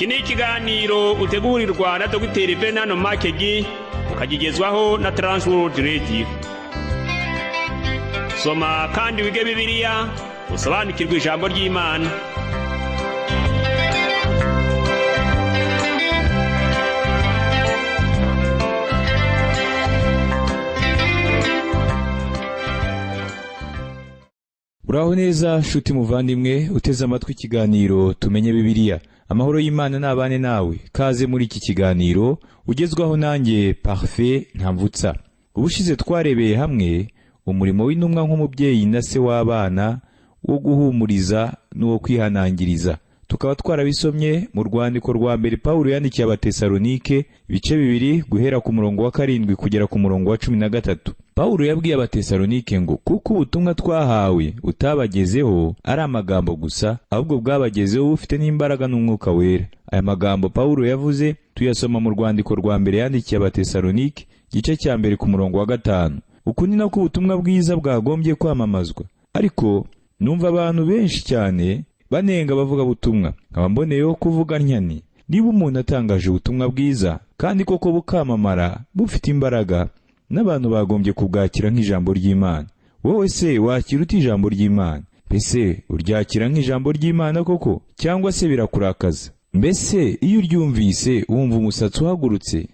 Iki ni ikiganiro utegurirwa na Dogiteri Venano Makegi, ukagigezwaho na Transworld Radio. Soma kandi wige Bibiliya, usobanukirwe ijambo ry'Imana. Uraho neza shuti muvandimwe uteze amatwi ikiganiro Tumenye Bibiliya. Amahoro y'Imana n'abane nawe. Kaze muri iki kiganiro ugezwaho nanjye Parfait Ntamvutsa. Ubushize twarebeye hamwe umurimo w'intumwa nk'umubyeyi na se w'abana, wo guhumuriza n'uwo kwihanangiriza. Tukaba twarabisomye mu rwandiko rwa mbere Pawulo yandikiye Abatesalonike, ibice 2 guhera ku murongo wa 7 kugera ku murongo wa 13. Pawulo yabwiye Abatesalonike ngo kuko ubutumwa twahawe utabagezeho ari amagambo gusa, ahubwo bwabagezeho bufite n'imbaraga n'umwuka wera. Aya magambo Pawulo yavuze tuyasoma mu rwandiko rwa mbere yandikiye Abatesalonike, igice cya 1 ku murongo wa 5. Uku ni nako ubutumwa bwiza bwagombye kwamamazwa. Ariko numva abantu benshi cyane banenga bavuga butumwa, nkaba mboneyeho kuvuga ntyani: niba umuntu atangaje ubutumwa bwiza kandi koko bukamamara bufite imbaraga, n'abantu bagombye kubwakira nk'ijambo ry'Imana. Wowe se wakira ute ijambo ry'Imana? Mbese uryakira nk'ijambo ry'Imana koko, cyangwa se birakurakaza? Mbese iyo uryumvise wumva umusatsi uhagurutse?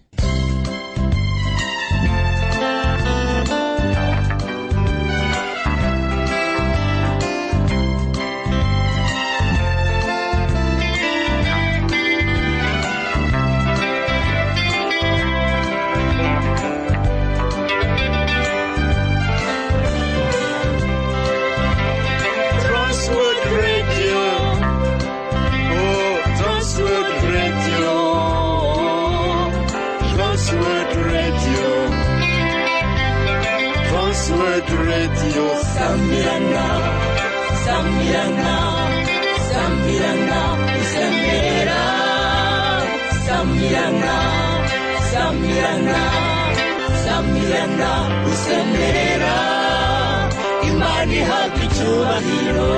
Transworld Radio. Oh, Transworld Radio. Transworld Radio. Transworld Radio. Sambirana, Sambirana, Sambirana, Sambirana, Sambirana, Sambirana, Sambirana, Sambirana, Imana ihabwa icyubahiro.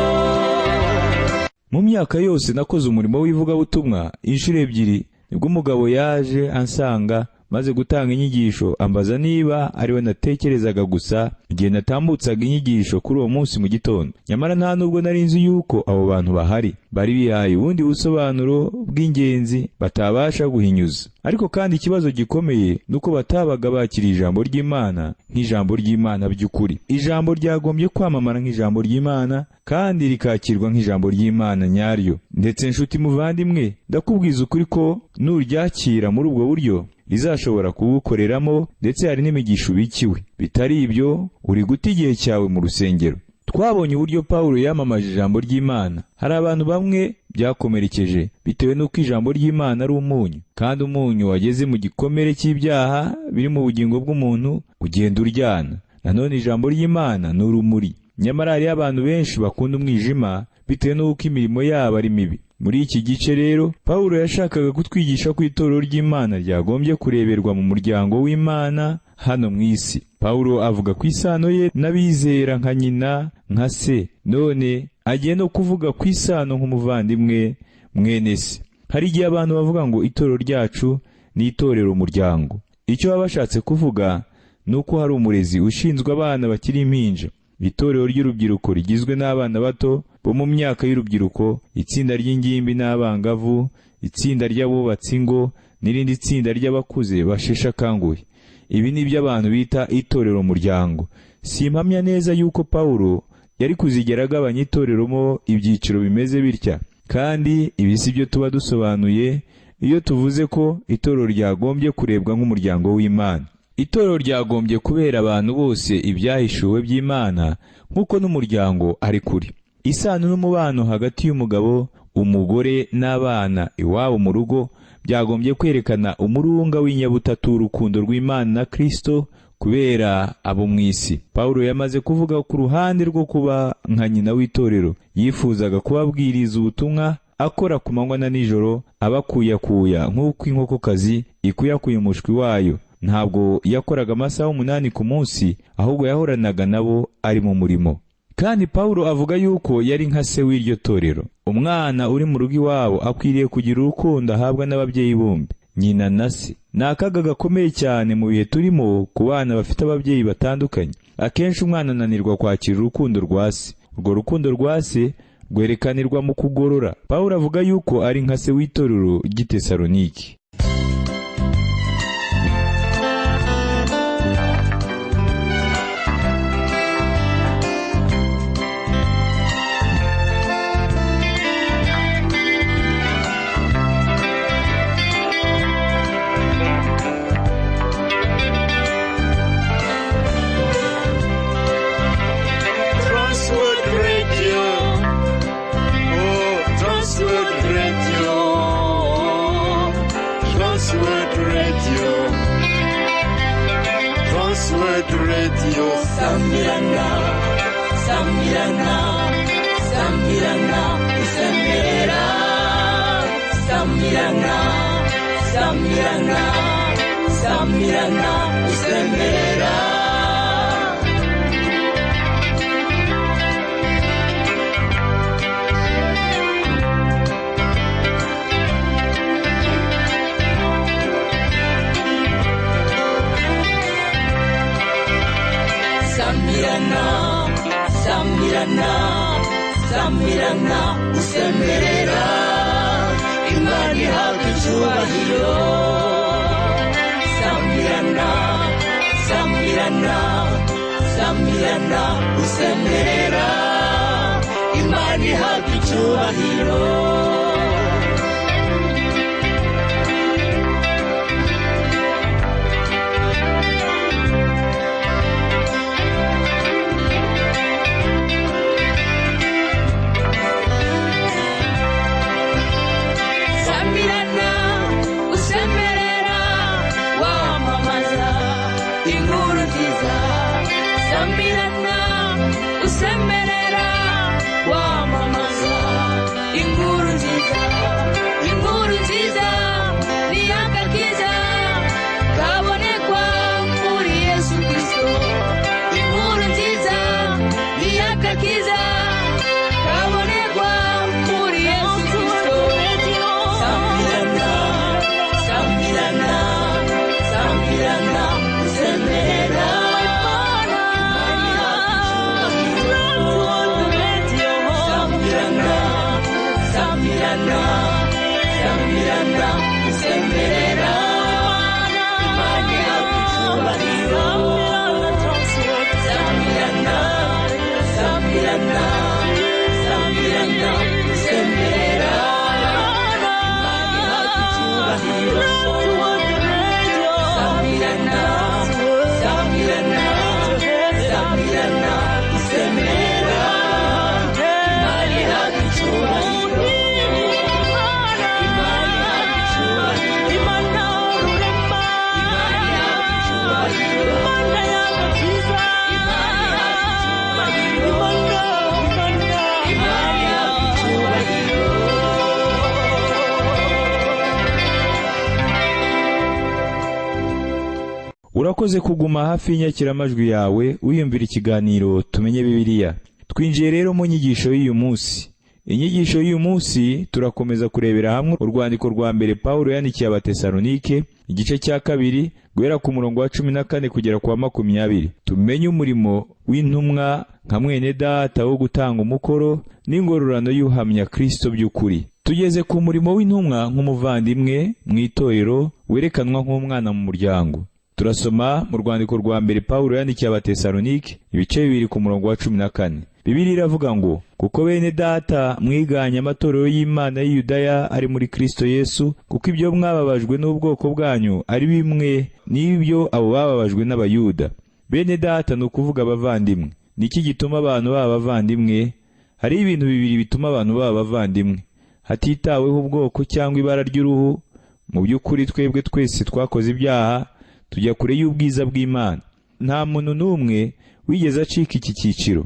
Mu myaka yose nakoze umurimo w'ivugabutumwa inshuro 2, nibwo umugabo yaje ansanga maze gutanga inyigisho, ambaza niba ariwe natekerezaga gusa igihe natambutsaga inyigisho kuri uwo munsi mu gitondo. Nyamara nta nubwo nari nzi yuko abo bantu bahari, bari bihaye ubundi busobanuro bw'ingenzi batabasha guhinyuza. Ariko kandi ikibazo gikomeye nuko batabaga bakiriye ijambo ry'Imana nk'ijambo ry'Imana by'ukuri. Ijambo ryagombye kwamamara nk'ijambo ry'Imana kandi rikakirwa nk'ijambo ry'Imana nyaryo. Ndetse nshuti muvandimwe, ndakubwiza ukuri ko nuryakira muri ubwo buryo rizashobora kuwukoreramo, ndetse hari n'imigisha ubikiwe. Bitari ibyo, uri guta igihe cyawe mu rusengero. Twabonye uburyo Pawulo yamamaje ijambo ry'Imana. Hari abantu bamwe byakomerekeje bitewe n'uko ijambo ry'Imana ari umunyu, kandi umunyu wageze mu gikomere cy'ibyaha biri mu bugingo bw'umuntu ugenda uryana. Nanone ijambo ry'Imana ni urumuri. Nyamara hariho abantu benshi bakunda umwijima bitewe n'uko imirimo yabo ari mibi. Muri iki gice rero, Pawulo yashakaga kutwigisha ko itorero ry'Imana ryagombye kureberwa mu muryango w'Imana hano mu isi. Pawulo avuga ku isano ye n'abizera nka nyina, nka se. None agiye no kuvuga ku isano nk'umuvandimwe, mwene se. Hari igihe abantu bavuga ngo itorero ryacu ni itorero umuryango. Icyo baba bashatse kuvuga ni uko hari umurezi ushinzwe abana bakiri impinja. Itorero ry'urubyiruko rigizwe n'abana bato bo mu myaka y'urubyiruko, itsinda ry'ingimbi n'abangavu, itsinda ry'abubatsi ingo n'irindi tsinda ry'abakuze basheshe akanguhe. Ibi ni byo abantu bita itorero muryango. Simpamya neza yuko Pawulo yari kuzigera agabanya itorero mo ibyiciro bimeze bitya, kandi ibi si byo tuba dusobanuye iyo tuvuze ko itorero ryagombye kurebwa nk'umuryango w'Imana. Itorero ryagombye kubera abantu bose ibyahishuwe by'Imana nk'uko n'umuryango ari kuri. Isano n'umubano hagati y'umugabo, umugore n'abana iwabo mu rugo byagombye kwerekana umurunga w'inyabutatu w'urukundo rw'Imana na Kristo kubera abo mu isi. Pawulo yamaze kuvuga ku ruhande rwo kuba nka nyina w'itorero, yifuzaga kubabwiriza ubutumwa akora ku manywa na nijoro, abakuyakuya nk'uko inkokokazi ikuyakuya umushwi wayo. Ntabwo yakoraga amasaha 8 ku munsi, ahubwo yahoranaga nabo ari mu murimo. Kandi Pawulo avuga yuko yari nka se w'iryo torero. Umwana uri mu rugo iwabo akwiriye kugira urukundo ahabwa n'ababyeyi bombi, nyina na se. Ni akaga gakomeye cyane mu bihe turimo ku bana bafite ababyeyi batandukanye. Akenshi umwana ananirwa kwakira urukundo rwa se. Urwo rukundo rwa se rwerekanirwa mu kugorora. Pawulo avuga yuko ari nka se w'itorero ry'i Tesaloniki. Transworld Radio. Oh, Transworld Radio. Transworld Radio. Transworld Radio. Sambirana, Sambirana, Sambirana, usemerera. Sambirana, Sambirana, Sambirana, usemerera. Sambirana, Sambirana, Sambirana, usemerera. Imana ihabwa icyubahiro. Sambirana, Sambirana, Sambirana, usemerera. Imana ihabwa icyubahiro. Sambirana, usemerera, wamamaza inkuru nziza. Sambirana, usemerera, wamamaza inkuru nziza. Inkuru nziza ni agakiza kabonekwa muri Yesu Kristo. Inkuru nziza ni agakiza kabonekwa muri Yesu Kristo. Sambirana, Sambirana, Sambirana, usemerera. Sambirana, Sambirana, Sambirana, usemerera. Imana ihabwa icyubahiro. Sambirana, Sambirana, Sambirana, usemerera. Imana ihabwa icyubahiro. Sambirana, Sambirana, Sambirana, usemerera. Imana ihabwa icyubahiro. Imana ihabwa icyubahiro. Imana ihabwa icyubahiro. Imana ihabwa icyubahiro. Imana ihabwa icyubahiro. Urakoze kuguma hafi y'inyakiramajwi yawe wiyumvira ikiganiro Tumenye Bibiliya. Twinjiye rero mu nyigisho y'uyu munsi. Inyigisho y'uyu munsi turakomeza kurebera hamwe urwandiko rwa mbere Pawulo yandikiye Abatesalonike, igice cya 2, guhera ku murongo wa 14 kugera ku wa 20. Tumenye umurimo w'intumwa nka mwene data wo gutanga umukoro n'ingororano y'uhamya Kristo by'ukuri. Tugeze ku murimo w'intumwa nk'umuvandimwe mu itorero werekanwa nk'umwana mu muryango. Turasoma mu rwandiko rwa mbere Pawulo yandikiye Abatesalonike, ibice 2 ku murongo wa 14. Bibiliya iravuga ngo, kuko bene data mwiganye amatorero y'Imana y'i Yudaya ari muri Kristo Yesu, kuko ibyo mwababajwe n'ubwoko bwanyu ari bimwe n'ibyo abo bababajwe n'Abayuda. Bene data ni ukuvuga abavandimwe. Niki gituma abantu baba abavandimwe? Hari ibintu bibiri bituma abantu baba abavandimwe, hatitaweho ubwoko cyangwa ibara ry'uruhu. Mu by'ukuri twebwe twese twakoze ibyaha, tujya kure y'ubwiza bw'Imana. Nta muntu n'umwe wigeze acika iki cyiciro.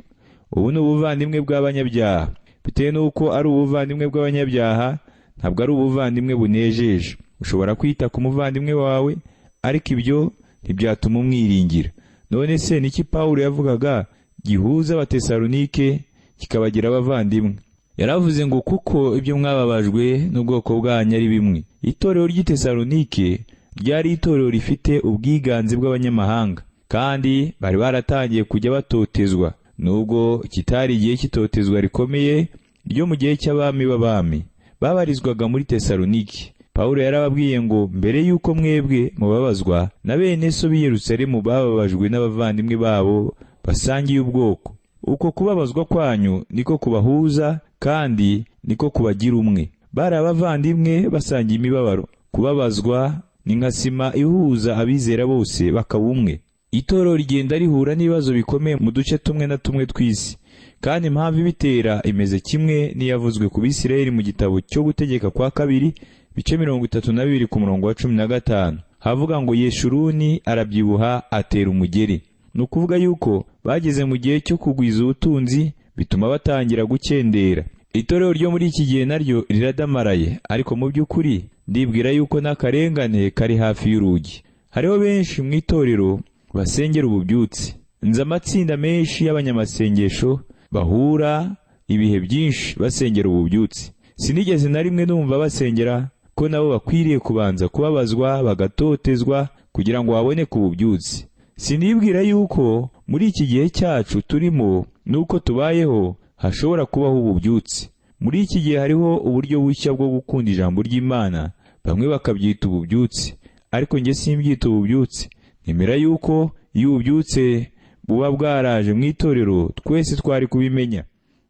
Ubu ni ubuvandimwe bw'abanyabyaha. Bitewe n'uko ari ubuvandimwe bw'abanyabyaha, ntabwo ari ubuvandimwe bunejeje. Ushobora kwita ku muvandimwe wawe, ariko ibyo ntibyatuma umwiringira. None se niki Pawulo yavugaga gihuza Abatesalonike kikabagira abavandimwe. Yaravuze ngo kuko ibyo mwababajwe n'ubwoko bwanyu ari bimwe. Itorero ry'i Tesalonike ryari itorero rifite ubwiganze bw'abanyamahanga, kandi bari baratangiye kujya batotezwa, nubwo kitari igihe cy'itotezwa rikomeye ryo mu gihe cy'abami b'abami babarizwaga muri Tesalonike. Pawulo yarababwiye ngo mbere y'uko mwebwe mubabazwa na bene so b'i Yerusalemu bababajwe n'abavandimwe babo basangiye ubwoko. Uko kubabazwa kwanyu niko kubahuza kandi niko kubagira umwe. Bari abavandimwe basangiye imibabaro. Kubabazwa ni nka sima ihuza abizera bose bakaba umwe. Itorero rigenda rihura n'ibibazo bikomeye mu duce tumwe na tumwe tw'isi, kandi impamvu ibitera imeze kimwe n'iyavuzwe ku Bisirayeli mu gitabo cyo Gutegeka kwa Kabiri, bice 32 ku murongo wa 15. Havuga ngo Yeshuruni arabyibuha atera umugeri. Ni ukuvuga yuko bageze mu gihe cyo kugwiza ubutunzi, bituma batangira gukendera. Itorero ryo muri iki gihe naryo riradamaraye, ariko mu by'ukuri ndibwira yuko n'akarengane kari hafi y'urugi. Hariho benshi mu itorero basengera ububyutse. Nzi amatsinda menshi y'abanyamasengesho bahura ibihe byinshi basengera ububyutse. Sinigeze na rimwe numva basengera ko nabo bakwiriye kubanza kubabazwa bagatotezwa kugira ngo baboneke ububyutse. Sinibwira yuko muri iki gihe cyacu turimo nuko tubayeho hashobora kubaho ububyutse. Muri iki gihe hariho uburyo bushya bwo gukunda ijambo ry'Imana, bamwe bakabyita ububyutse, ariko njye simbyita ububyutse. Nemera yuko iyo ububyutse buba bwaraje mu itorero twese twari kubimenya.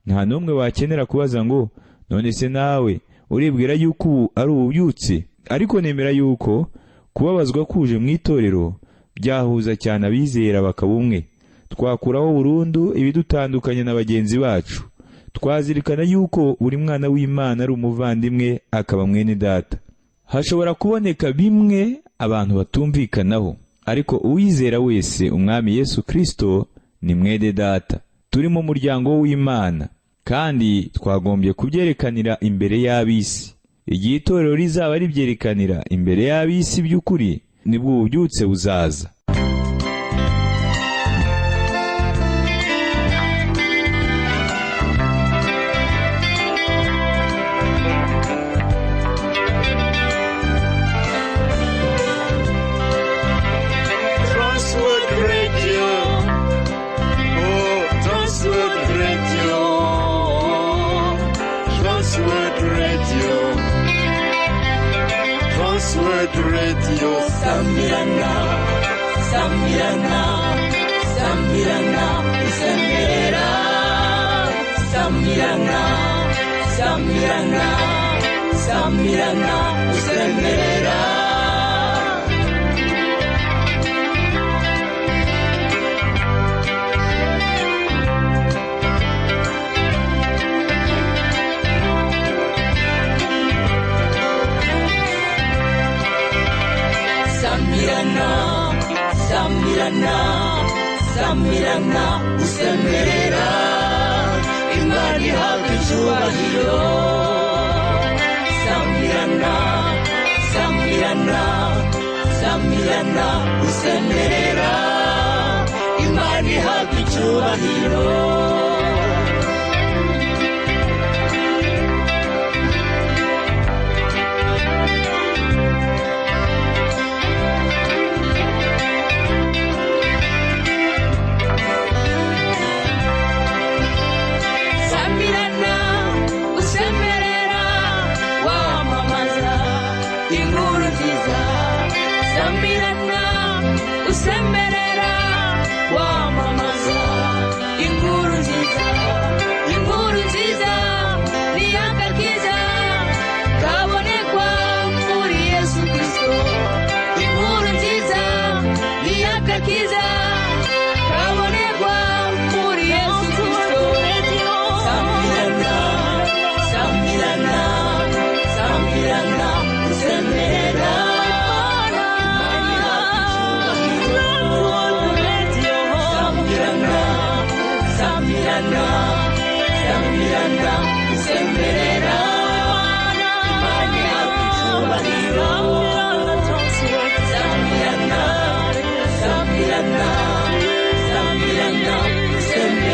Nta n'umwe wakenera kubaza ngo none se nawe uribwira yuko ubu ari ububyutse? Ariko nemera yuko kubabazwa kuje mu itorero byahuza cyane abizera bakaba umwe. Twakuraho burundu ibidutandukanya na bagenzi bacu. Twazirikana yuko buri mwana w'Imana ari umuvandimwe akaba mwene data. Hashobora kuboneka bimwe abantu batumvikanaho, ariko uwizera wese Umwami Yesu Kristo ni mwene data. Turi mu muryango w'Imana, kandi twagombye kubyerekanira imbere y'ab'isi. Igihe itorero rizaba ribyerekanira imbere y'ab'isi by'ukuri, nibwo ububyutse buzaza. Transworld Radio. Oh, Transworld Radio. Transworld Radio. Transworld Radio. Sambirana, Sambirana, Sambirana, usemerera. Sambirana, Sambirana, Sambirana, usemerera. Sambirana, Sambirana, Sambirana, usemerera. Imana ihabwa icyubahiro. Sambirana, Sambirana, Sambirana, usemerera. Imana ihabwa icyubahiro. Sambirana, usemerera, wamamaza inkuru nziza. Sambirana, usemerera, wamamaza inkuru nziza. Inkuru nziza ni agakiza kabonekwa muri Yesu Kristo. Inkuru nziza ni agakiza kabonekwa muri Yesu Kristo. Sambirana, Sambirana, Sambirana, usemerera. Sambirana, Sambirana, Sambirana, usemerera. Imana ihabwa icyubahiro. Sambirana, Sambirana, Sambirana, usemerera.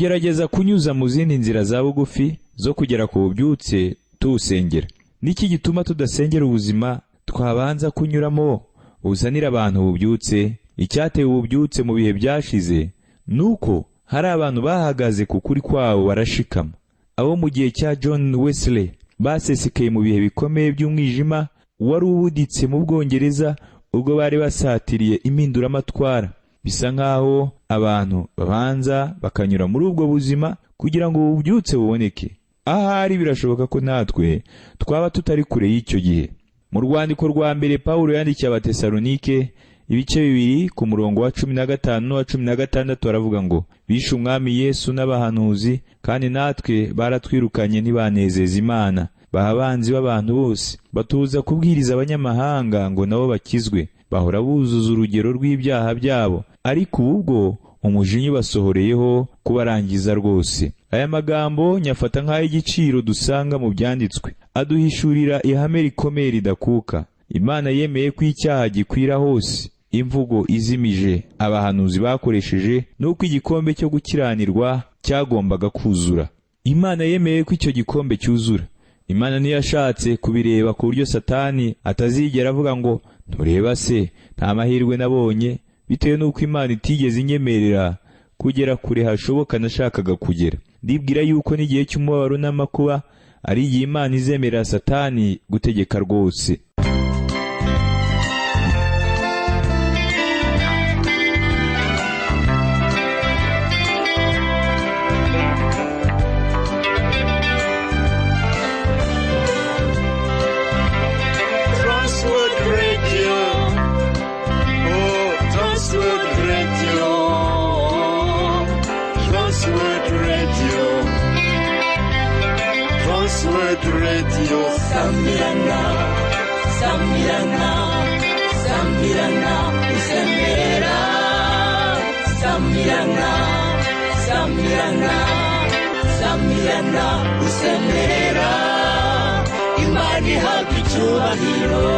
Tugerageza kunyuza mu zindi nzira za bugufi zo kugera ku bubyutse tuwusengera. Niki gituma tudasengera ubuzima twabanza kunyuramo buzanira abantu ububyutse? Icyateye ububyutse mu bihe byashize ni uko hari abantu bahagaze ku kuri kwabo barashikama. Abo mu gihe cya John Wesley basesekaye mu bihe bikomeye by'umwijima wari ubuditse mu Bwongereza ubwo bari basatiriye impinduramatwara. Bisa nk'aho abantu babanza bakanyura muri ubwo buzima kugira ngo ububyutse buboneke. Ahari birashoboka ko natwe twaba tutari kure y'icyo gihe. Mu rwandiko rwa mbere Pawulo yandikiye Abatesalonike ibice 2 ku murongo wa 15 n'uwa 16 aravuga ngo: bishe umwami Yesu n'abahanuzi, kandi natwe baratwirukanye ntibanezeza Imana, baha abanzi b'abantu bose, batuza kubwiriza abanyamahanga ngo nabo bakizwe, bahora buzuza urugero rw'ibyaha byabo, ariko ubu bwo umujinya ubasohoreyeho kubarangiza rwose. Aya magambo nyafata nk'ay'igiciro dusanga mu byanditswe, aduhishurira ihame rikomeye ridakuka. Imana yemeye ko icyaha gikwira hose. Imvugo izimije abahanuzi bakoresheje nuko igikombe cyo gukiranirwa cyagombaga kuzura. Imana yemeye ko icyo gikombe cyuzura. Imana ntiyashatse kubireba ku buryo Satani atazigera avuga ngo ntureba se nta mahirwe nabonye, bitewe n'uko Imana itigeze inyemerera kugera kure hashoboka nashakaga kugera. Ndibwira yuko n'igihe cy'umubabaro n'amakuba ari igihe Imana izemerera Satani gutegeka rwose. Transworld Radio. Oh, Transworld Radio. Transworld Radio. Transworld Radio. Samirana, Samirana, Samirana, usemerera. Samirana, Samirana, Samirana, usemerera. Imana ihabwa icyubahiro.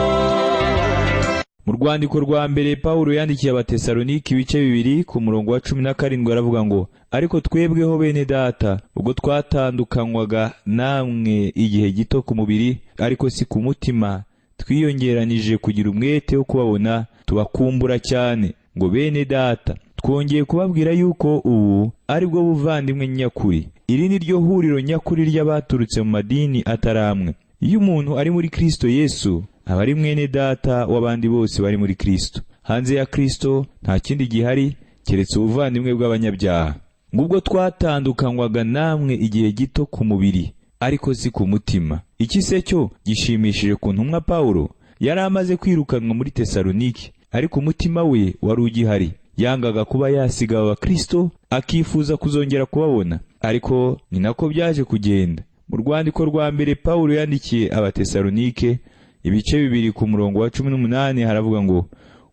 Mu rwandiko rwa mbere Pawulo yandikiye Abatesalonike ibice 2 ku murongo wa 17 aravuga ngo: ariko twebweho bene data, ubwo twatandukanywaga namwe igihe gito ku mubiri, ariko si ku mutima, twiyongeranije kugira umwete wo kubabona, tubakumbura cyane. Ngo bene data, twongeye kubabwira yuko ubu ari bwo buvandimwe nyakuri. Iri ni ryo huriro nyakuri ry'abaturutse mu madini ataramwe. Iyo umuntu ari muri Kristo Yesu, aba ari mwene data w'abandi bose bari muri Kristo. Hanze ya Kristo nta kindi gihari keretse ubuvandimwe bw'abanyabyaha. Ngubwo twatandukanywaga namwe igihe gito ku mubiri, ariko si ku mutima. Iki se cyo gishimishije ku ntumwa Pawulo? Yari amaze kwirukanwa muri Tesalonike, ariko umutima we wari ugihari. Yangaga kuba yasiga Abakristo, akifuza kuzongera kubabona, ariko ni nako byaje kugenda. Mu rwandiko rwa mbere Pawulo yandikiye Abatesalonike ibice 2 ku murongo wa 18 haravuga ngo: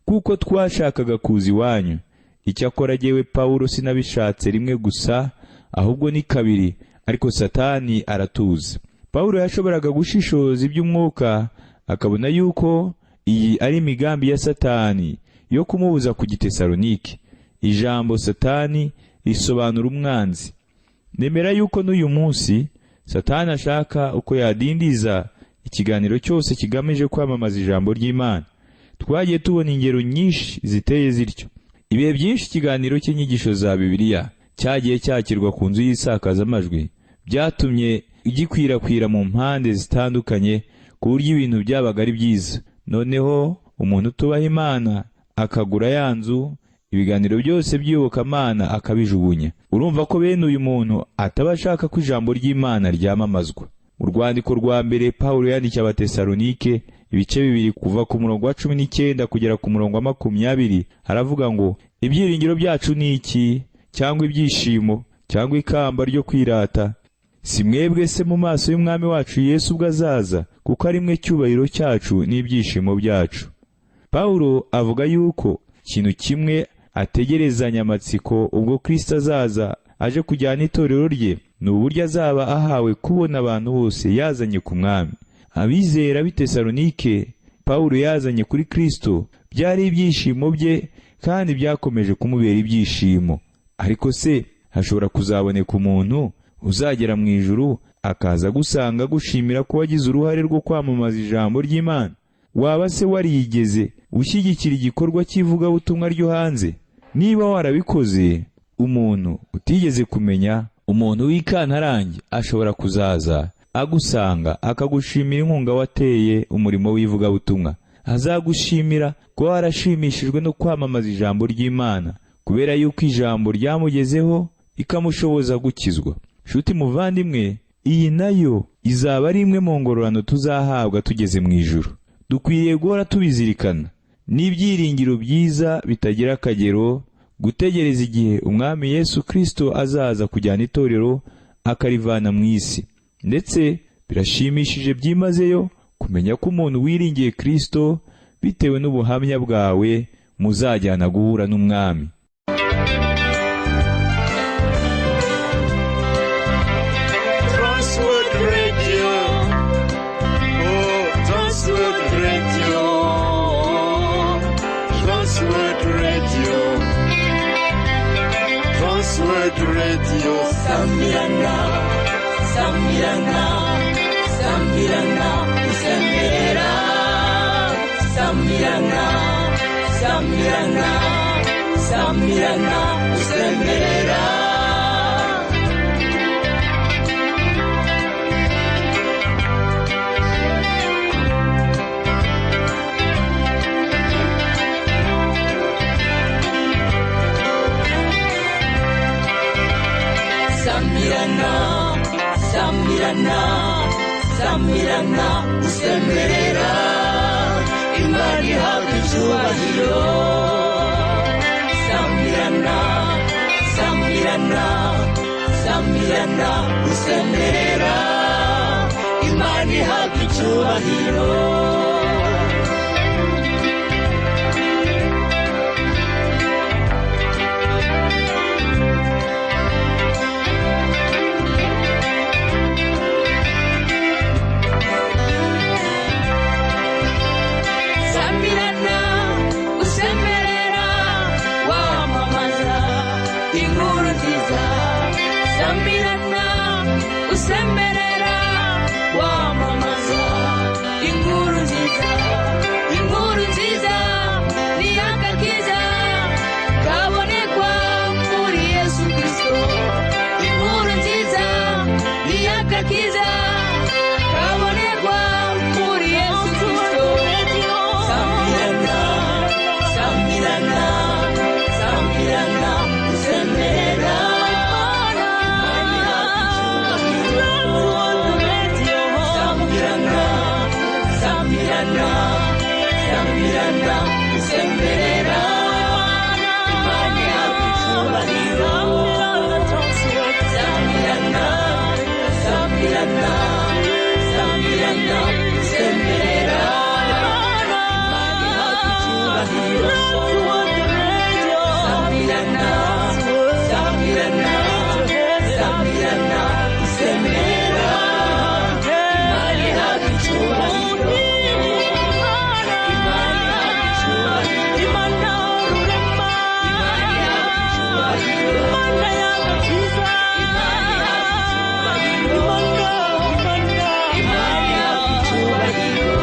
kuko twashakaga kuza iwanyu, icyakora jyewe Pawulo sinabishatse rimwe gusa, ahubwo ni kabiri, ariko Satani aratuza. Pawulo yashoboraga gushishoza iby'umwuka, akabona yuko iyi ari imigambi ya Satani yo kumubuza ku Gitesalonike. Ijambo Satani risobanura umwanzi. Nemera yuko n'uyu munsi Satani ashaka uko yadindiza ikiganiro cyose kigamije kwamamaza ijambo ry'Imana. Twagiye tubona ingero nyinshi ziteye zityo. Ibihe byinshi ikiganiro cy'inyigisho za Bibiliya cyagiye cyakirwa ku nzu y'isakazamajwi, byatumye gikwirakwira mu mpande zitandukanye ku buryo ibintu byabaga ari byiza. Noneho umuntu utubaha Imana akagura ya nzu, ibiganiro byose by'iyobokamana akabijugunya. Urumva ko bene uyu muntu ataba ashaka ko ijambo ry'Imana ryamamazwa. Mu rwandiko rwa mbere Pawulo yandikiye Abatesalonike ibice 2 kuva ku murongo wa 19 kugera ku murongo wa 20 haravuga ngo: ibyiringiro byacu ni iki, cyangwa ibyishimo, cyangwa ikamba ryo kwirata? Si mwebwe se mu maso y'Umwami wacu Yesu ubwo azaza, kuko ari mwe cyubahiro cyacu n'ibyishimo byacu. Pawulo avuga yuko ikintu kimwe ategerezanya amatsiko ubwo Kristo azaza aje kujyana itorero rye, ni uburyo azaba ahawe kubona abantu bose yazanye ku mwami. Abizera b'i Tesalonike Pawulo yazanye kuri Kristo byari ibyishimo bye, kandi byakomeje kumubera ibyishimo. Ariko se Hashobora kuzaboneka umuntu uzagera mu ijuru akaza gusanga agushimira ko wagize uruhare rwo kwamamaza ijambo ry'Imana. Waba se warigeze ushyigikira igikorwa cy'ivugabutumwa ryo hanze? Niba warabikoze, umuntu utigeze kumenya, umuntu w'ikantarange ashobora kuzaza agusanga akagushimira inkunga wateye umurimo w'ivugabutumwa. Azagushimira kuba warashimishijwe no kwamamaza ijambo ry'Imana, kubera yuko ijambo ryamugezeho ikamushoboza gukizwa. Nshuti muvandimwe, iyi nayo izaba ari imwe mu ngororano tuzahabwa tugeze mu ijuru. Dukwiriye guhora tubizirikana. Ni ibyiringiro byiza bitagira akagero gutegereza igihe Umwami Yesu Kristo azaza kujyana itorero akarivana mu isi. Ndetse birashimishije byimazeyo kumenya ko umuntu wiringiye Kristo bitewe n'ubuhamya bwawe muzajyana guhura n'Umwami. Transworld Radio. Oh, Transworld Radio. Transworld Radio. Transworld Radio. Sambirana, sambirana, sambirana, usemerera. Sambirana, sambirana, sambirana, usemerera. Sambirana, sambirana, sambirana, usemerera. Imana ihabwa icyubahiro. Sambirana, sambirana, sambirana, usemerera. Imana ihabwa icyubahiro. Sambirana, usemerera, wamamaza inkuru nziza. Sambirana, usemerera, wamamaza inkuru nziza. Inkuru nziza ni agakiza kabonekwa muri Yesu Kristo. Inkuru nziza ni agakiza kabonekwa muri Yesu Kristo. Sambirana, sambirana, sambirana, usemerera. Sambirana, sambirana, sambirana, usemerera. Imana ihabwa icyubahiro. Sambirana, sambirana, sambirana, usemerera. Imana ihabwa icyubahiro. Sambirana, sambirana, sambirana, usemerera. Imana ihabwa icyubahiro. Imana ihabwa icyubahiro. Imana ihabwa icyubahiro. Imana ihabwa icyubahiro. Imana ihabwa icyubahiro.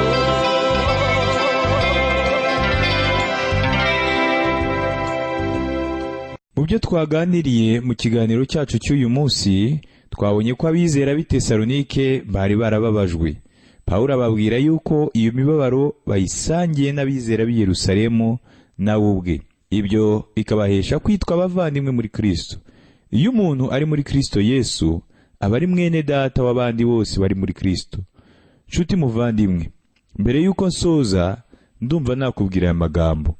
Mu byo twaganiriye mu kiganiro cyacu cy'uyu munsi, twabonye ko abizera b'i Tesalonike bari barababajwe. Pawulo ababwira yuko iyo mibabaro bayisangiye n'abizera b'i Yerusalemu nawe ubwe. Ibyo bikabahesha kwitwa abavandimwe muri Kristo. Iyo umuntu ari muri Kristo Yesu, aba ari mwene data w'abandi bose bari muri Kristo. Nshuti muvandimwe, mbere yuko nsoza, ndumva nakubwira aya magambo.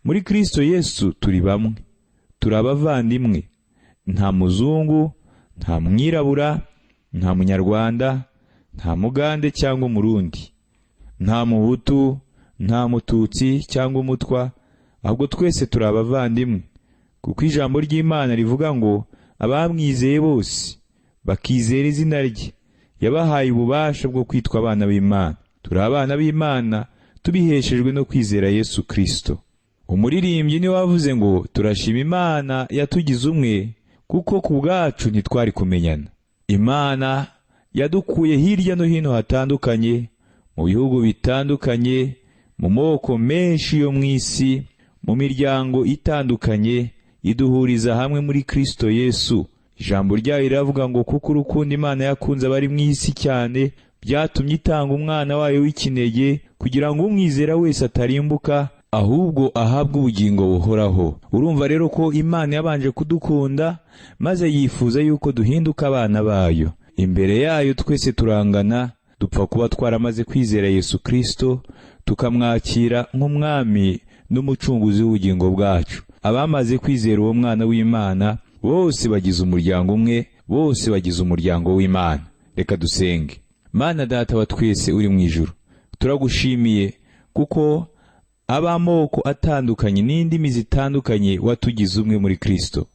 Muri Kristo Yesu turi bamwe. Turi abavandimwe. Nta muzungu, nta mwirabura, nta munyarwanda, nta mugande cyangwa umurundi, nta muhutu, nta mututsi cyangwa umutwa, ahubwo twese turi abavandimwe. Kuko ijambo ry'Imana rivuga ngo abamwizeye bose bakizera izina rye, yabahaye ububasha bwo kwitwa abana b'Imana. Turi abana b'Imana tubiheshejwe no kwizera Yesu Kristo. Umuririmbyi niwe wavuze ngo turashima Imana yatugize umwe Kuko ku bwacu ntitwari kumenyana. Imana yadukuye hirya no hino hatandukanye, mu bihugu bitandukanye, mu moko menshi yo mu isi, mu miryango itandukanye, iduhuriza hamwe muri Kristo Yesu. Ijambo ryayo riravuga ngo kuko urukundo Imana yakunze abari mu isi cyane, byatumye itanga umwana wayo w'ikinege, kugira ngo umwizera wese atarimbuka, ahubwo ahabwe ubugingo buhoraho. Urumva rero ko Imana yabanje kudukunda, maze yifuza yuko duhinduka abana bayo. Imbere yayo twese turangana, dupfa kuba twaramaze kwizera Yesu Kristo, tukamwakira nk'umwami n'umucunguzi w'ubugingo bwacu. Abamaze kwizera uwo mwana w'Imana bose bagize umuryango umwe, bose bagize umuryango w'Imana. Reka dusenge. Mana Data wa twese uri mu ijuru, turagushimiye kuko ab'amoko atandukanye n'indimi zitandukanye watugize umwe muri Kristo.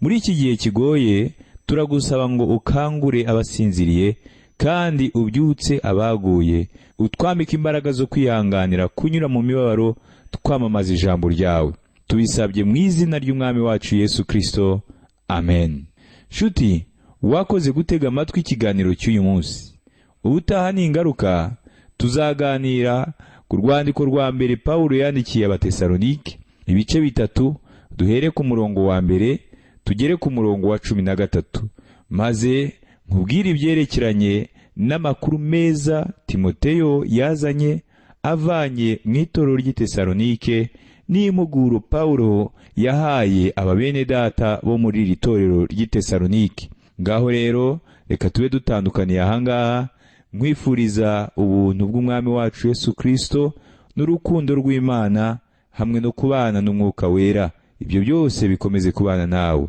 Muri iki gihe kigoye, turagusaba ngo ukangure abasinziriye kandi ubyutse abaguye, utwambike imbaraga zo kwihanganira kunyura mu mibabaro twamamaza ijambo ryawe. Tubisabye mu izina ry'Umwami wacu Yesu Kristo, amen. Shuti, wakoze gutega amatwi ikiganiro cy'uyu munsi. Ubutaha ni ingaruka, tuzaganira ku rwandiko rwa mbere Pawulo yandikiye Abatesalonike, ibice 3, duhere ku murongo wa 1 tugere ku murongo wa 13, maze nkubwire ibyerekeranye n'amakuru meza Timoteyo yazanye avanye mu itorero ry'i Tesalonike, n'impuguro Pawulo yahaye aba bene data bo muri iri torero ry'i Tesalonike. Ngaho rero reka tube dutandukaniye ahangaha, nkwifuriza ubuntu bw'Umwami wacu Yesu Kristo n'urukundo rw'Imana hamwe no kubana n'Umwuka Wera. Ibyo byose bikomeze kubana nawe.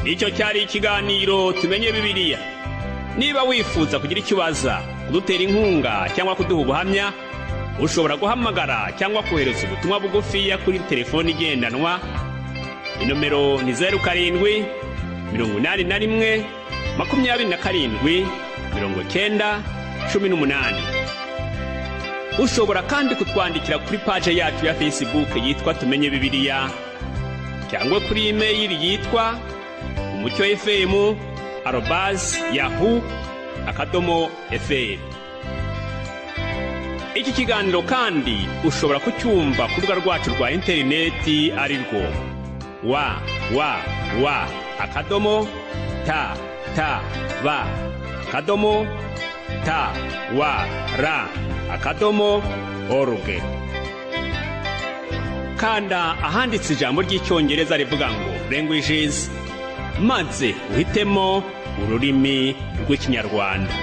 Icyo cyari ikiganiro Tumenye Bibiliya. Niba wifuza kugira icyo ubaza, kudutera inkunga cyangwa kuduha ubuhamya, ushobora guhamagara cyangwa kohereza ubutumwa bugufiya kuri telefoni igendanwa. Inomero ni 07 81 27 90 18. Ushobora kandi kutwandikira kuri paje yacu ya Facebook yitwa Tumenye Bibiliya, cyangwa kuri imeyili yitwa umucyo fm@yahoo.fr. Iki kiganiro kandi ushobora kucyumva ku rubuga rwacu rwa interineti, ari rwo www.ttb.twr.org. Kanda ahanditse ijambo ry'icyongereza rivuga ngo languages, maze uhitemo ururimi rw'Ikinyarwanda.